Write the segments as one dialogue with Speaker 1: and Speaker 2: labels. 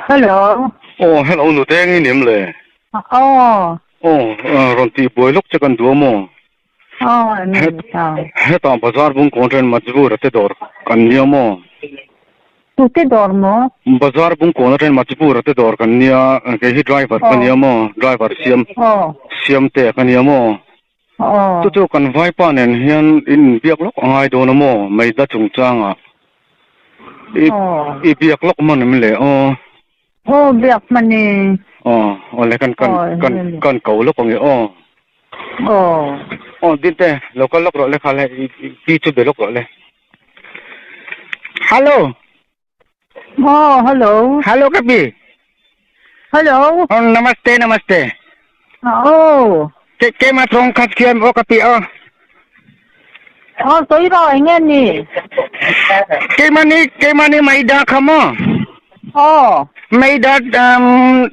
Speaker 1: Hello.
Speaker 2: Aw hello nute eng i ni em le?
Speaker 1: Aw.
Speaker 2: Aw rawn tih buai lawk che kan duh a maw?
Speaker 1: Aw an ni ta.
Speaker 2: Hetah bazar bung kawn ren Majbur a te dawr kan nia maw?
Speaker 1: Tute dawr maw?
Speaker 2: Bazar bung kawn atangin Majbur a te dawr kan nia, kei hi driver ka nia maw? Driver siam siam te ka nia maw? Chu chu kan vaipa nen hian in inbiak lawk a ngai dawn a maw? Maida chungchangah i i biak lawk hman em le aw?
Speaker 1: Aw biak hman e.
Speaker 2: Aw awle kan kan kan kan ko lawk ang e aw.
Speaker 1: Aw.
Speaker 2: Aw Dinte lo kal lawk rawh le kha le i pi chu be lawk rawh le. Hello.
Speaker 1: Aw hello.
Speaker 2: Hello ka pi.
Speaker 1: Hello.
Speaker 2: Aw namaste namaste.
Speaker 1: Aw.
Speaker 2: Ke ke ma thong khat khian aw ka pi aw.
Speaker 1: Aw sawi rawh eng nge ni?
Speaker 2: Keimahni keimahni maida kha maw?
Speaker 1: Aw.
Speaker 2: Maida um,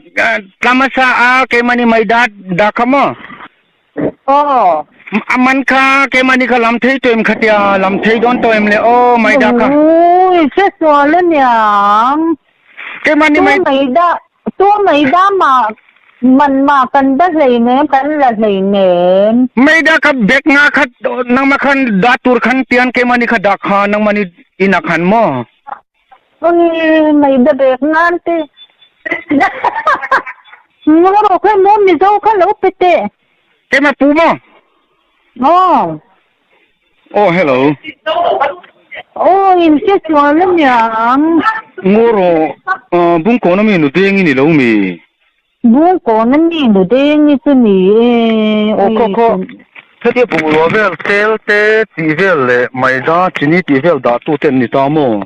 Speaker 2: tlamasa a keimahni maida da kha maw?
Speaker 1: Aw.
Speaker 2: A man kha keimahni kha lam thei tawh em kha tia lam thei dawn tawh em le aw maida kha.
Speaker 1: Ui hre sual aniang.
Speaker 2: Keimahni mai.
Speaker 1: Tu maida tu maida mah man mah kan da hleinem kan la hleinem.
Speaker 2: Maida kha bag nga kha nangmah khan dah tur khan tian keimahni kha dah kha nangmahni inah khan maw.
Speaker 1: Ui maida bag nan te. Ngaw rawh kha maw Mizo kha lo pe teh.
Speaker 2: Keimah pu maw?
Speaker 1: Aw.
Speaker 2: Aw hello.
Speaker 1: Aw in hre sual aniang.
Speaker 2: Ngaw rawh Bungkawn ami Nudeng i ni lo mi?
Speaker 1: Bungkawn ami Nudeng i chu ni e.
Speaker 2: Aw khaw khaw hetia bungrua vel tel te tih vel leh maida chini tih vel dah tu te an ni ta maw?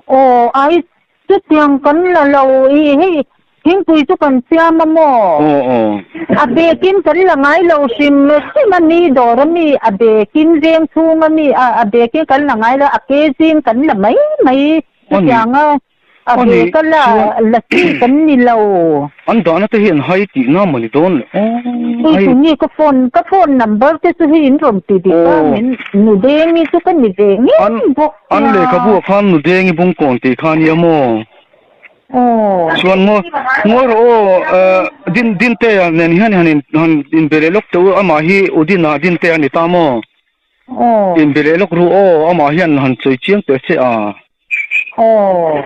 Speaker 1: Aw ai chutiang kan la lo i hei thingpui chu kan siam a maw?
Speaker 2: Aw aw.
Speaker 1: A bekin kan la ngai lo hrim hrim a mi dawr a mi a bekin veng chhung a mi a a bekin kan la ngai lo a ke zing kan la mai mai chutiang a a bek a la la chi kan ni lo.
Speaker 2: An dahna te hi an hai tihna mawni dawn le aw.
Speaker 1: Hei tuni ka phone ka phone number te chu hei in rawn ti dik a min Nudengi chu ka ni ve ngei bawk sia.
Speaker 2: An lehkhabu ah khan Nudengi bungkawn tih kha ania maw?
Speaker 1: Aw.
Speaker 2: Chuan ngaw ngawi rawh aw Din Dintea nen hian han in han inbe leh lawk teh u amah hi Udina Dintea a ni ta maw?
Speaker 1: Aw.
Speaker 2: Inbe leh lawk ru aw amah hian han sawi chiang teh se a.
Speaker 1: Aw.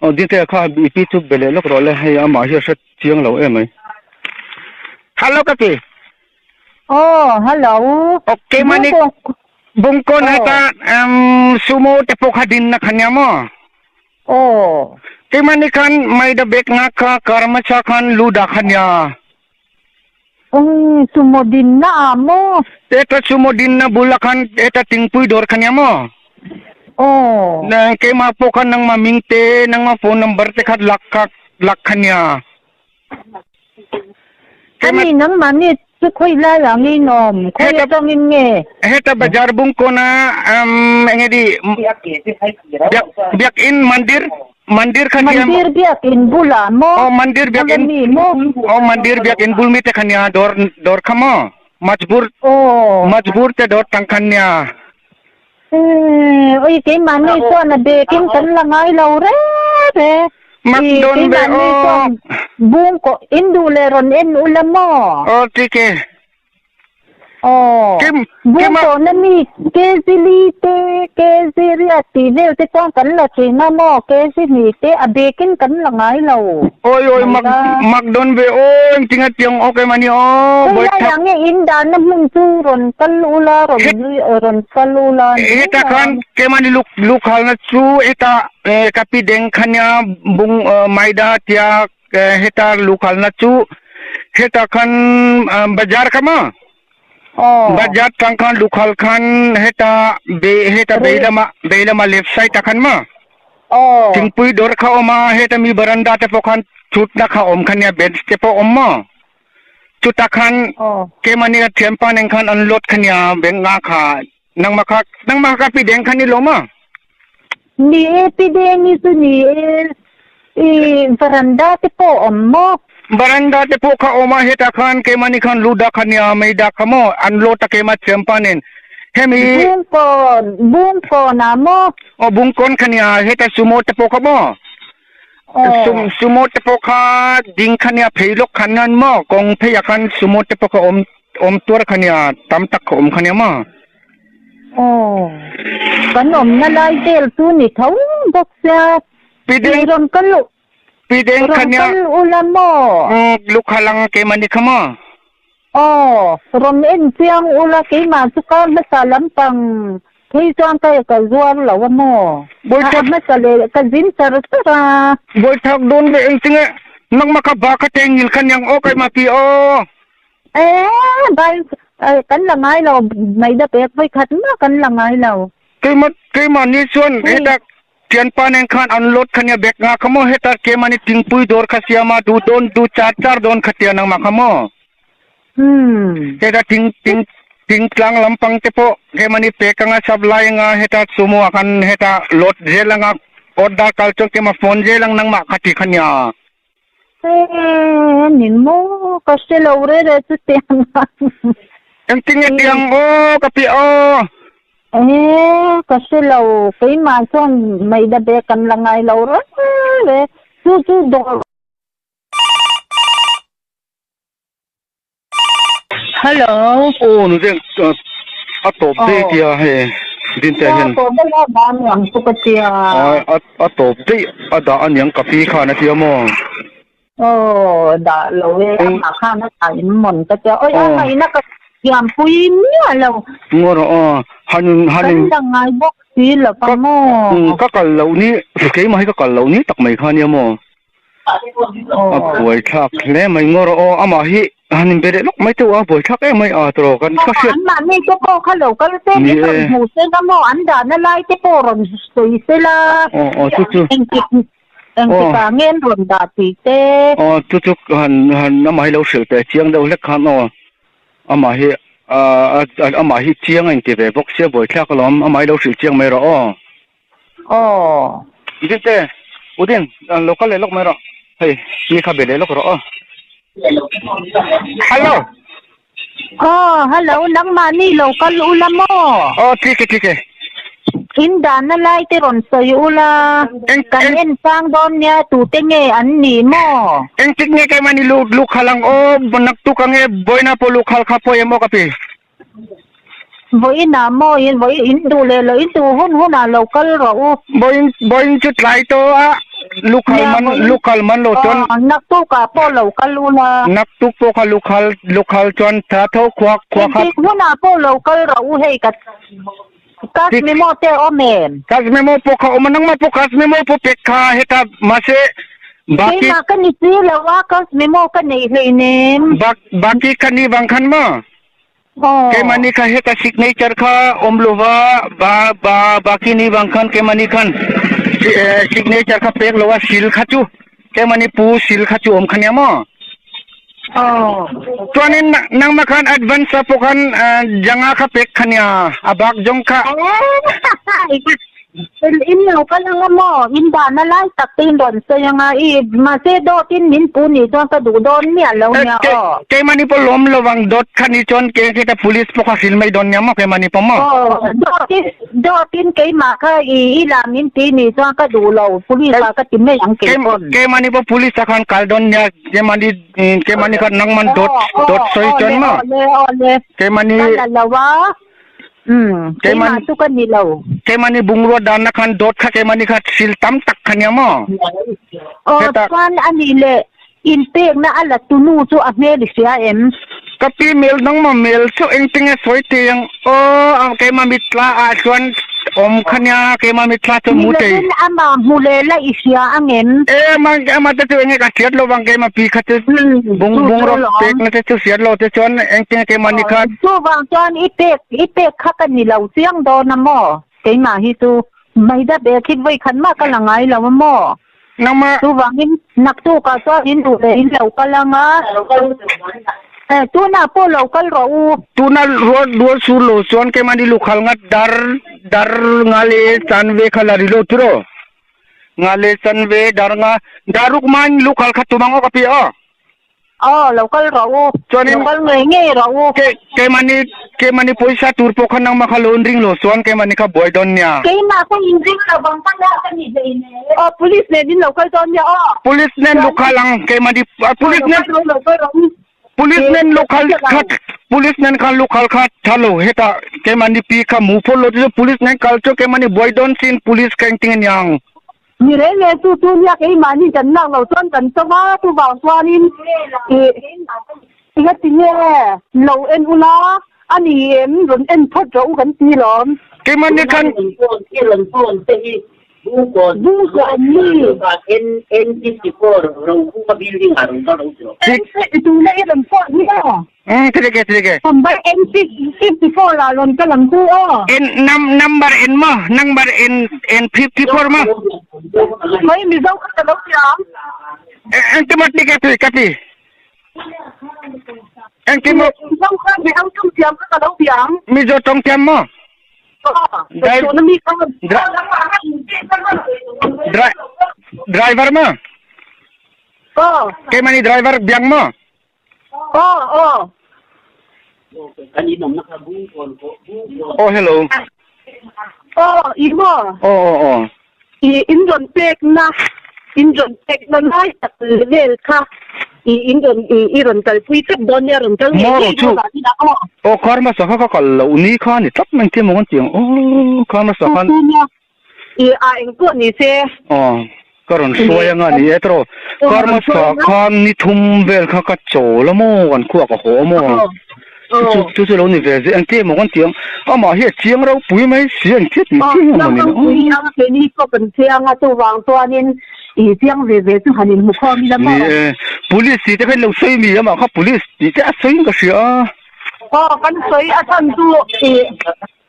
Speaker 2: Aw Dintea kha i pi chu be leh lawk rawh le hei amah hi a hre chiang lo em mai. Hello ka ti.
Speaker 1: Aw hello.
Speaker 2: Okay mani bungkawn heta sumo te pawh kha din na kha nia maw?
Speaker 1: Aw.
Speaker 2: Keimahni khan maida bag nga kha car hmasa khan lu dah kha nia.
Speaker 1: Ui sumo din na ah maw?
Speaker 2: Heta sumo din na bula khan heta tingpui dawr kha nia maw?
Speaker 1: Aw.
Speaker 2: Keimah pawh khan nangmah ming te nangmah phone number te kha lak kha lak kha nia.
Speaker 1: Ani nangmahni chu khawi lai ah nge in awm? Khawi atangin nge?
Speaker 2: Heta bazar bungkawn ah enge di biakin mandir mandir kha nia
Speaker 1: Mandir biakin bulah maw?
Speaker 2: Aw mandir biakin aw mandir biakin bul mi te kha nia dawr dawr kha maw majbur majbur te dawr tang khan nia.
Speaker 1: Ui keimahni chuan a bekin kan la ngai lo reng reng.
Speaker 2: Mak dawn ve
Speaker 1: Keimahni
Speaker 2: aw.
Speaker 1: chuan bungkaw in duh leh rawn en ula maw?
Speaker 2: Aw tik e.
Speaker 1: Aw.
Speaker 2: Kim kim a.
Speaker 1: Bungkaw na mi Kezili te Keziria tih vel te chuan kan la thin a maw? Kezini te a bekin kan la ngai lo.
Speaker 2: Awi awi mak mak dawn ve aw engtinga tiang awk em ani aw
Speaker 1: Hei lai ah nge in dahna hmun chu rawn kal ula rawn rawn kal ula
Speaker 2: Heta khan keimahni luk lukhalna chu heta ka pi deng kha nia bung maida tia heta lukhalna chu heta khan bazar kha maw bazar tang khan lukhal khan heta be heta beilama beilama left side ah khan maw Thingpui dawr kha awm a, heta mi baranda te pawh khan thutna kha awm kha nia, bench te pawh awm maw? Chutah khan keimahni a thianpa nen khan an load kha nia bank nga kha, nangmah kha nangmah kha pi deng kha ni lo maw?
Speaker 1: Ni e, pi deng hi chu ni e, i varanda te pawh awm maw?
Speaker 2: Varanda te pawh kha awm a, hetah khan keimahni khan lu dah kha nia, mei dah kha maw, an load a keimah thianpa nen hemi.
Speaker 1: Bungkawn, Bungkawn ah maw?
Speaker 2: Aw Bungkawn kha nia, heta sumo te pawh kha maw? Sum sumo te pawh kha ding kha nia phei lawk khan nia maw kawng phei ah khan sumo te pawh kha awm awm tuar kha nia tam tak kha awm kha nia maw.
Speaker 1: Aw kan awmna lai vel chu ni tho bawk sia
Speaker 2: Pi
Speaker 1: rawn kal
Speaker 2: Pi deng kha
Speaker 1: rawn
Speaker 2: nia
Speaker 1: kal ula maw.
Speaker 2: Lukha lang keimahni kha maw.
Speaker 1: Aw, rawn en chiang ula keimah chu kar hmasa lampang phei chuan ka ka zuar lo a maw? A hmasa leh ka zin char char a.
Speaker 2: Bawithak dawn ve eng tinge nangmah kha ba kha te ngil kha niang aw keimah pi aw.
Speaker 1: E bai kan la ngai lo mai da pek vawi khat mah kan la ngai lo.
Speaker 2: Keimah keimah ni chuan heta Thianpa nen khan an load kha nia bag nga kha maw heta keimahni thingpui dawr kha siam a duh dawn duh char char dawn kha tia nangmah kha maw heta thing thing thingtlang lampang te pawh keimahni pek anga supply anga heta sumo ah khan heta load zel anga order kal chuan keimah phone zel ang nangmah kha ti kha nia.
Speaker 1: E ni maw ka hre lo re re chu tiang a.
Speaker 2: Engtinge tiang aw ka piah aw.
Speaker 1: E ka hre lo keimah chuan maida bag kan la ngai lo re re chu chu dawr. Hello.
Speaker 2: Aw nu deng a tawp daih tia hei din te hian.
Speaker 1: A tawp daih a dah aniang chu ka tia.
Speaker 2: A tawp daih a dah aniang ka pi khan a tia maw.
Speaker 1: Aw dah lo e amah khan a dah in mawn ka tia. Oi amah ina ka thiam pui miah lo.
Speaker 2: Ngaw rawh aw hanin hanin.
Speaker 1: Kan la ngai bawk si lo pa maw.
Speaker 2: Ka kal loh ni keimah hi ka kal loh ni tak mai kha nia maw. A buaithlak hle mai ngaw rawh aw amah hi han inbe leh lawk mai teuh a buaithlak em mai a tawh kan ka hriat
Speaker 1: Anmahni te pawh kha lo kal se
Speaker 2: Ni
Speaker 1: min rawn
Speaker 2: e.
Speaker 1: hmu se la maw an dahna lai te pawh rawn sawi se la
Speaker 2: Aw aw chu chu
Speaker 1: engtik engtik ah nge an rawn dah tih te
Speaker 2: Aw chu chu han han amah hi lo hrilh teh chiang deuh hlek khan aw amah hi a amah hi chiang a inti ve bawk sia buaithlak alawm amah hi lo hrilh chiang mai rawh aw.
Speaker 1: Aw.
Speaker 2: Dinte, Udin, lo kal leh lawk mai rawh. Hei, mi kha be leh lawk rawh aw. Hello.
Speaker 1: Aw, hello, nangmahni lo kal ula maw?
Speaker 2: Aw, thik e, thik e.
Speaker 1: In dahna lai te rawn sawi ula, kan en chang dawn nia tute nge an ni maw?
Speaker 2: Engtik nge keimahni lukhal ang aw, naktuk ange Boina pawh lukhal kha pawi em aw ka pi?
Speaker 1: Vawiinah maw in vawi in duh leh loh in duh hun hunah lo kal rawh u.
Speaker 2: Vawiin vawiin chu tlai tawh a lukhal man lukhal man lo chuan.
Speaker 1: Aw naktukah pawh lo kal u la.
Speaker 2: Naktuk pawh kha lukhal lukhal chuan tha tho khua khua kha.
Speaker 1: Engtik hunah pawh lo kal rawh u hei ka Cash memo te awm em?
Speaker 2: Cash memo pawh kha awm a nangmah pawh cash memo pawh pek kha heta mahse baki.
Speaker 1: Keimah ka ni si lo a cash memo ka neih hleinem.
Speaker 2: Bak baki kha ni vang khan maw? Keimahni kha heta signature kha awm lova ba ba baki ni vang khan keimahni khan signature kha pek lo a seal kha chu keimahni pu seal kha chu awm kha nia maw? Chuanin nangmah khan advance a pawh khan janga kha pek kha nia a bak zawng kha.
Speaker 1: In lo kal anga maw? In dahna lai tak te in rawn sawi anga i mahse dawt in min pu nih chuan ka duh dawn miah lo nia aw.
Speaker 2: Keimahni pawh lawm lo ang dawt kha nih chuan ke khita police pawh kha hrilh mai dawn nia maw keimahni pawh maw?
Speaker 1: Aw dawt in dawt in keimah kha i i lah min ti nih chuan ka duh lo police ah ka ti mai ang keipawn.
Speaker 2: Keimahni pawh police ah khan kal dawn nia keimahni keimahni khan nangman dawt dawt sawi chuan maw?
Speaker 1: Aw le aw le
Speaker 2: keimahni
Speaker 1: ka la lo a. Umm, keimah chu ka ni lo.
Speaker 2: Keimahni bungrua danna khan dawt kha keimahni kha thil tam tak kha nia maw?
Speaker 1: Aw, chuan a nih leh inpekna a la tunu chu a hmel i hria em?
Speaker 2: Ka pi mel nangmah mel chu engtinge sawi thei ang aw, keimah mitthla ah chuan awm kha nia, keimah mitthla chu hmu thei.
Speaker 1: Ni lovin amah hmu leh la i hria ang em?
Speaker 2: E, amah amah te chu enge ka hriat lo vang keimah pi kha chu bung bungraw pekna te chu hriat lo te chuan engtinge keimahni kha.
Speaker 1: Chuvang chuan i pek i pek kha ka ni lo chiang dawn a maw? Keimah hi chu Maida bag hi vawi khat mah ka la ngai lo a maw?
Speaker 2: Nangmah.
Speaker 1: Chuvangin naktukah chuan in duh leh in lo kal ang a. Eh, tunah pawh lo kal rawh u.
Speaker 2: Tuna rual rual sur lo chuan keimahni lukhal ngat dar dar nga leh chanve kha la ri lo tiraw? Nga leh chanve dar nga daruk man lukhal kha tum ang aw ka pi aw.
Speaker 1: Aw, lo kal rawh u.
Speaker 2: Chuanin
Speaker 1: Lo kal ngei ngei rawh u.
Speaker 2: Ke keimahni keimahni pawisa tur pawh kha nangmah kha lo inring lo chuan keimahni kha buai dawn nia.
Speaker 1: Keimah ka inring lo vang ka la ka ni hlei ne. Aw police nen in lo kal dawn nia aw.
Speaker 2: Police nen lukhal ang keimahni police nen police nen lukhal kha police nen khan lukhal kha tha lo heta keimahni pi kha mu phawt lo chu police nen kal chu keimahni buai dawn sin police kha engtin aniang.
Speaker 1: Ni reng e chu chu nia keimahni kan lak lo chuan kan chauh a chuvang chuanin ih engatinge lo en ula a ni em rawn en phawt rawh u kan ti lawm.
Speaker 2: Keimahni khan.
Speaker 1: Bungkawn mi. Tuna i rawn phone hi aw.
Speaker 2: Thilike thilike.
Speaker 1: Number N54 ah rawn kal ang chu aw.
Speaker 2: N number N maw number N N54 maw.
Speaker 1: Mai Mizo kha ka lo ti ang.
Speaker 2: Engti maw ti ka ti. Engti maw.
Speaker 1: Mizo kha Mizo tawng thiam kha ka lo ti ang.
Speaker 2: Mizo tawng thiam maw. Driver maw? Keimahni driver biang maw? Aw hello. Aw aw aw.
Speaker 1: I in rawn pekna in rawn pekna lai tak vel kha i in rawn i i rawn kalpui tlat dawn nia rawn kal ngei ngei dawn ah nia aw.
Speaker 2: Aw kar hmasa kha ka kal loh ni kha ni tlat mai engtin emaw kan ti ang aw kar hmasa khan.
Speaker 1: Nia i a eng pawh ni se.
Speaker 2: Aw ka rawn hruai anga ni e tawh kar hmasa khan ni thum vel kha ka chawl a maw kan khuah ka haw a maw. Chu chu chu lo ni ve zel engti emaw kan ti ang amah hi a chiang ropui mai si engti tih chiang emaw ni
Speaker 1: lo. Chiang ropui ang keini pawh kan chiang a chuvang chuanin i chiang ve ve chu han inhmu khawm ila maw.
Speaker 2: Ni e police tih te kha in lo sawi mi amah kha police tih te a sawiin ka hria a.
Speaker 1: Aw kan sawi a chhan chu i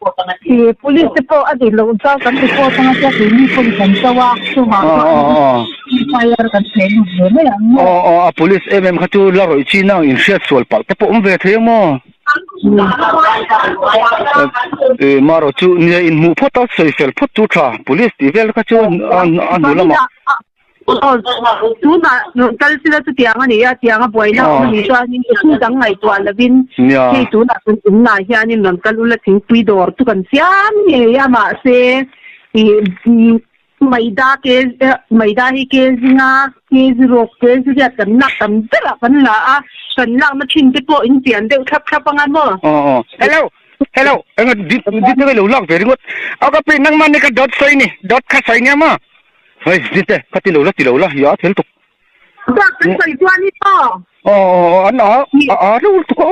Speaker 1: I police te pawh a dik loh chuan kan report anga tia keini pawhin kan cho a, chuvang chuan fire kan theh lut ve mai ang maw?
Speaker 2: Aw aw a police em em kha chu la rawih chi nang inhriat sual palh te pawh awm ve thei ang maw? E marawh chu nia inhmuh phawt a sawi fel phawt chu tha police tih vel kha chu a hnu lamah.
Speaker 1: Tunah rawn kal sila chutiang a ni a, tianga buaina awm a nih chuanin thu dang ngaihtuah lovin hei tunah kan inah hianin rawn kal ula thingpui dawr chu kan siam ngei a, mahse ih maida ke maida hi ke zinga ke ziruk ke ziriat kan lak tam berah kan la a, kan lakna thin te pawh in pian deuh thlap thlap anga maw?
Speaker 2: Aw aw hello hello enga dit dit nge lo lak ve ringawt a ka pi nangmah ni ka dawt sawi ni dawt kha sawi nia maw? Hei zite ka ti lo la ti lo la hi a thil tuk.
Speaker 1: Dawt kan sawi chuan hi aw.
Speaker 2: Aw aw an a a reuh tuk aw.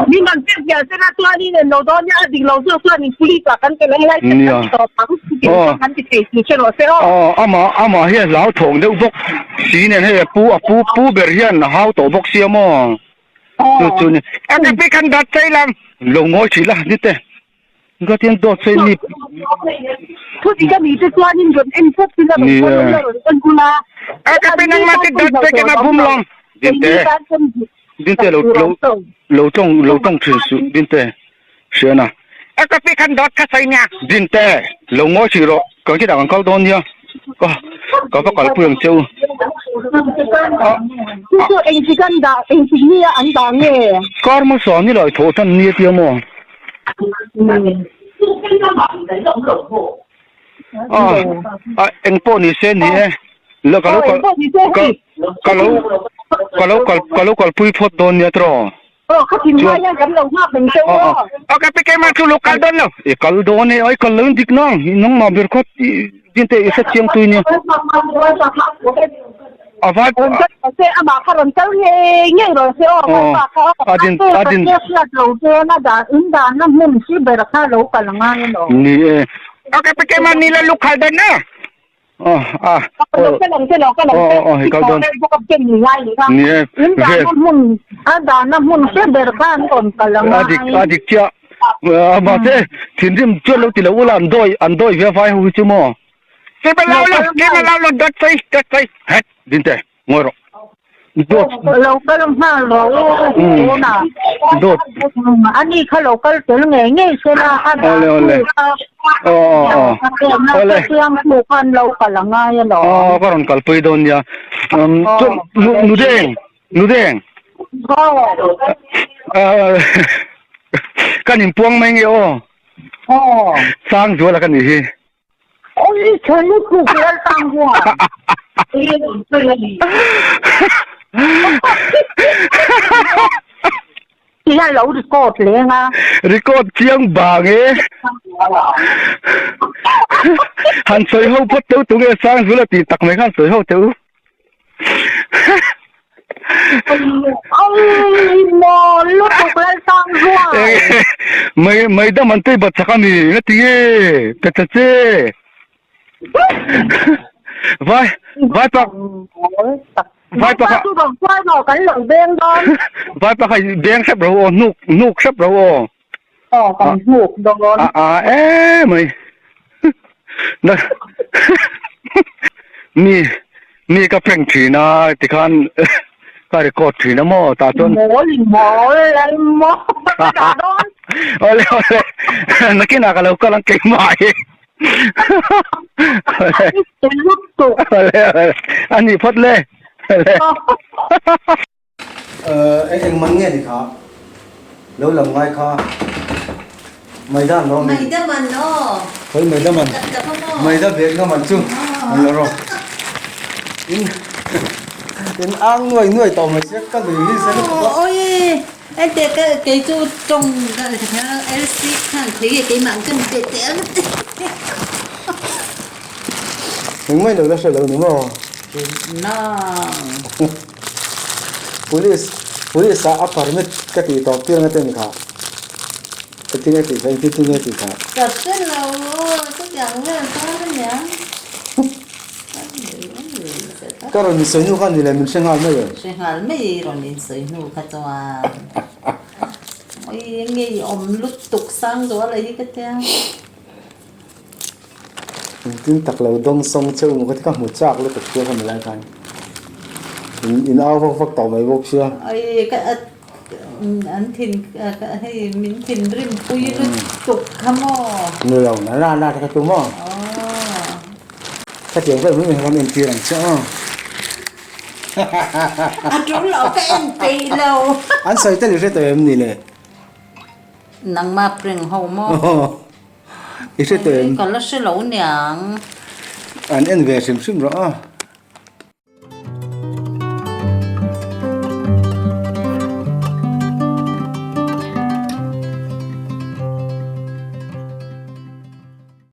Speaker 1: Min rawn pek vial sela chuan in en lo dawn nia a dik lo zawk chuan in police ah kan tel ang lai kan ti tawp ang ti chuan kan ti thei tih hre rawh se aw.
Speaker 2: Aw amah amah hian hlau thawng deuh bawk si nen hei a pu a pu pu ber hian a hau tawh bawk sia maw. Chu chu ni. A ka pi khan dawt sawi lam. Lo ngawi thin la ni te. Ka tiang dawt sawi ni.
Speaker 1: Thu dik a nih te chuanin rawn en phawt ila rawn phawt ila rawn en ula.
Speaker 2: A ka pe nangma te dawt sawi ka na bum lawng. Dinte dinte lo lo lo tawng lo tawng thin suh dinte hriana. A ka pi khan dawt kha sawi nia. Dinte lo ngawi hrih rawh kan khitah kan kal dawn nia ka ka va kalpui ang che u.
Speaker 1: Chu chu engtik an dah engtik nia an dah nge?
Speaker 2: Kar hmasa ni lai thawh tan nia tia maw? A eng pawh ni se ni e la ka lo kal ka lo ka lo kal ka lo kalpui phawt dawn nia tiraw
Speaker 1: chuan
Speaker 2: aw ka pi keimah chu lo kal dawn lo i kal dawn e ai kal lo in dik nang nangmah ber kha dinte i hrethiang tui nia. A vai
Speaker 1: Rawn kal rawh se, amah kha rawn kal ngei ngei rawh se aw,
Speaker 2: Aw,
Speaker 1: vaipa kha aw.
Speaker 2: a din, a din.
Speaker 1: Ka hriat lo chuan a dan, in danna hmun si ber kha lo kal angai alawm.
Speaker 2: Ni e. Ok, pi keimah ni la lukhal dawn na. Aw, a,
Speaker 1: Aw, lo kal ang che, lo kal ang che.
Speaker 2: Aw, aw, hei kal dawn.
Speaker 1: Bawk a pen ni ngai ni kha.
Speaker 2: Ni e.
Speaker 1: In danna hmun, a danna hmun si ber kha an rawn kal angai.
Speaker 2: A dik, a dik chiah. Mahse, thinrim chuan lo ti lo ula, an dawi, an dawi ve vai ho hi chu maw. Keimah lau lo, keimah lau lo, dawt sawi, dawt sawi. Het, din teh, ngawi rawh. Dawt.
Speaker 1: Lo kal nghal rawh u, tunah.
Speaker 2: Dawt.
Speaker 1: Ani kha lo kal tel ngei ngei se la, a dah
Speaker 2: Awle, awle. Aw, aw, aw. Awle.
Speaker 1: Chiang hmu khan lo kal a ngai alawm.
Speaker 2: Aw, ka rawn kalpui dawn nia. Chuan, Nudeng, Nudeng.
Speaker 1: Aw.
Speaker 2: Kan inpuang mai nge aw.
Speaker 1: Aw.
Speaker 2: Sangzuala ka nih hi.
Speaker 1: Oi chhe lutuk Laltang huan. Tihian lo record leng a.
Speaker 2: Record chiang bang e. Han sawi ho phawt teuh tunge Sangzula tih tak mai khan sawi ho teuh.
Speaker 1: Oi mawl lutuk Lalsangzual.
Speaker 2: Mai mai dam an tei bat chak a mi nga ti nge pe ta che. Vai vai pak vai pak
Speaker 1: chu bang chuai maw kan lo beng dawn.
Speaker 2: Vai pak hai beng hrep ro aw hnuk hnuk hrep ro aw.
Speaker 1: Aw kan hnuk dawn.
Speaker 2: A a e mai. Na mi mi ka prank thin a tikhan ka record thin a maw tah chuan.
Speaker 1: Mawl mawl lal maw ka dah dawn.
Speaker 2: Awle awle nakinah ka lo kal ang keimah hi.
Speaker 1: Lutuk.
Speaker 2: Awle awle a nih phawt le. Awle.
Speaker 3: Eng eng man nge ni kha? Lo lam ngai kha. Maida an lo mi.
Speaker 4: Maida man aw.
Speaker 3: Khawi maida man. Maida bag na man chu. An lo rawh. In in ang nuai nuai tawh mai sia ka lui hi zen lutuk a.
Speaker 4: Oi ente ka kei chu tawng ka LC khan khawi nge keimah ang ka ni teh teh ang.
Speaker 3: Engmah in lo la hre lo ni maw?
Speaker 4: Na.
Speaker 3: Police police ah a permit ka tih tawp tir ang a ti a ni kha. Engtin nge tih kha engtin tin nge tih kha.
Speaker 4: Ka hre lo aw chutiang vel chuan a nia.
Speaker 3: Ka rawn insawi hnu kha ni le min hre nghal mai em?
Speaker 4: Hre nghal mai rawn insawi hnu kha chuan oi enge i awm lutuk sang zual a hi ka tia.
Speaker 3: Engtin tak lo dawng sawng cheu maw ka ti ka hmu chak lutuk sia ka mi lai khan in in au vak vak tawh mai bawk sia.
Speaker 4: Oi ka an thin hei min thinrim pui lutuk kha maw.
Speaker 3: Ni lo na la la ka tum aw. Khatiang vel mai mai khan entir ang che aw.
Speaker 4: A tul lo ka en peih lo.
Speaker 3: An sawi tel i hre tawh em ni le?
Speaker 4: Nangmah prank ho maw?
Speaker 3: I hre tawh em?
Speaker 4: Ka la hre lo niang.
Speaker 3: An en ve hrim hrim rawh a.